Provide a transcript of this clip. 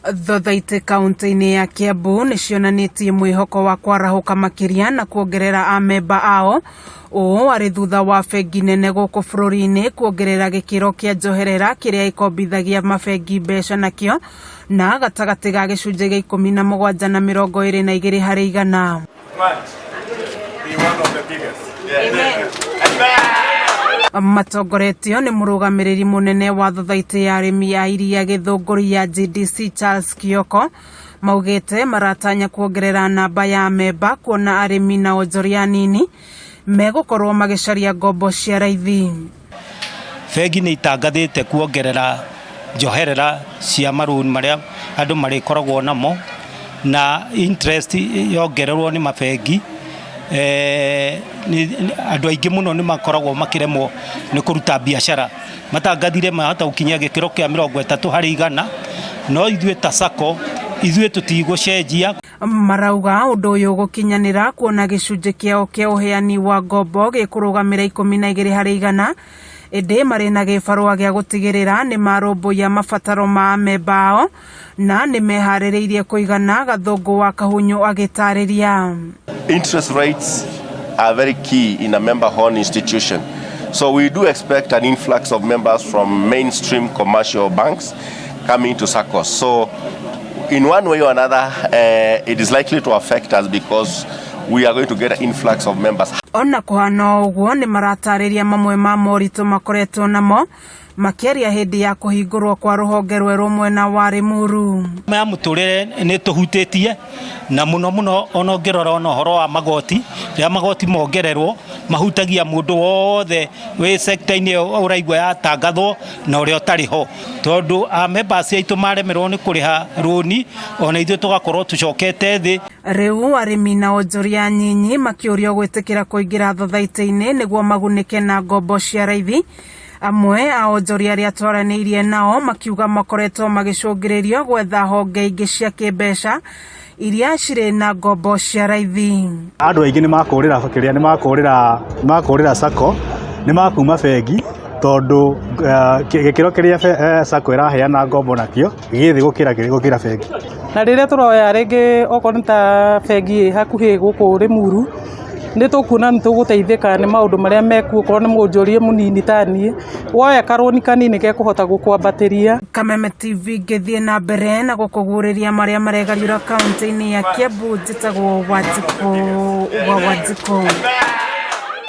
Thothaitĩ kaunti-inĩ ya Kiambu nĩ cionanĩtie mwĩhoko wa kwarahũka makĩria na kuongerera amemba ao. Ũũ arĩ thutha wa bengi nene gũkũ bũrũri-inĩ kuongerera gĩkĩro kĩa njoherera kĩrĩa ĩkombithagia mabengi mbeca nakĩo na gatagatĩ ga gĩcunjĩ gĩa 17 na 22 harĩ igana. Matongoretio nĩ mũrũgamĩrĩri mũnene wa thothaitĩ ya arĩmi a iria Gĩthũngũri ya GDC Charles Kioko maugĩte maratanya kuongerera namba ya amemba kuona arĩmi na onjoria anini megũkorwo magĩcaria ngombo cia raithi. Bengi nĩ itangathĩte kuongerera njoherera cia marũni marĩa andũ marĩkoragwo namo, na interest yongererwo nĩ mabengi, andũ aingĩ mũno nĩ makoragwo makĩremwo nĩ kũruta biacara. Matangathire mahota gũkinyia gĩkĩro kĩa 30%, no ithuĩ ta Sacco, ithuĩ tũtigũcenjia. Marauga ũndũ ũyũ ũgũkinyanĩra kuona gĩcunjĩ kĩao kĩa ũheani wa ngombo gĩkũrũgamĩra 12 harĩ igana, ĩndĩ marĩ na gĩbarũa gĩa gũtigĩrĩra nĩ marũmbũiya mabataro ma amemba ao na nĩ meharĩrĩirie kũigana. Gathũngũ wa Kahunyũ agĩtarĩria. Interest rates are very key in a member-owned institution. So we do expect an influx of members from mainstream commercial banks coming to SACCOs. So in one way or another, it is likely to affect us because we are going to get an influx of members. Ona kũhana ũguo, nĩ maratarĩria mamwe ma moritũ makoretwo namo makĩaria hĩndĩ ya kũhingũrwo kwa rũhonge rwerũ mwena wa Limuru. Ya mũtũrĩre nĩ tũhutĩtie na mũno mũno, ona ũngĩrora ona ũhoro wa magoti, rĩrĩa magoti mongererwo mahutagia mũndũ wothe wĩ sector-inĩ ĩyo ũraigua yatangathwo na ũrĩa ũtarĩ ho, tondũ a members aitũ maremerwo nĩ kũrĩha rũni, ona ithuĩ tũgakorwo tũcokete thĩ. Rĩu arĩmi na onjoria nyinyi makĩũrio gwĩtĩkĩra kũingĩra thothaitĩ-inĩ nĩguo magunĩke na ngombo cia raithi. Amwe a onjoria arĩa twaranĩirie nao makiuga makoretwo magĩcũngĩrĩrio gwetha honge ingĩ cia kĩmbeca iria cirĩ na ngombo cia raithi. Andũ aingĩ nĩ makũrĩra kĩrĩa, nĩ makũrĩra Sacco, nĩ makuma bengi, tondũ gĩkĩro kĩrĩa Sacco ĩraheana ngombo nakĩo gĩ thĩ gũkĩra bengi. Na rĩrĩa tũroya rĩngĩ okorwo nĩ ta bengi ĩ hakuhĩ gũkũ Limuru, nĩ tũkuona nĩ tũgũteithĩka nĩ maũndũ marĩa mekuo. Okorwo nĩ mũnjũria mũnini ta niĩ, woya karũni kanini gekũhota gũkwambatĩria. Kameme TV ngĩthiĩ na mbere na gũkũguũrĩria marĩa maregariũra kaunti-inĩ ya Kiambu, njĩtagwo Wanjikũ wa Wanjikũ.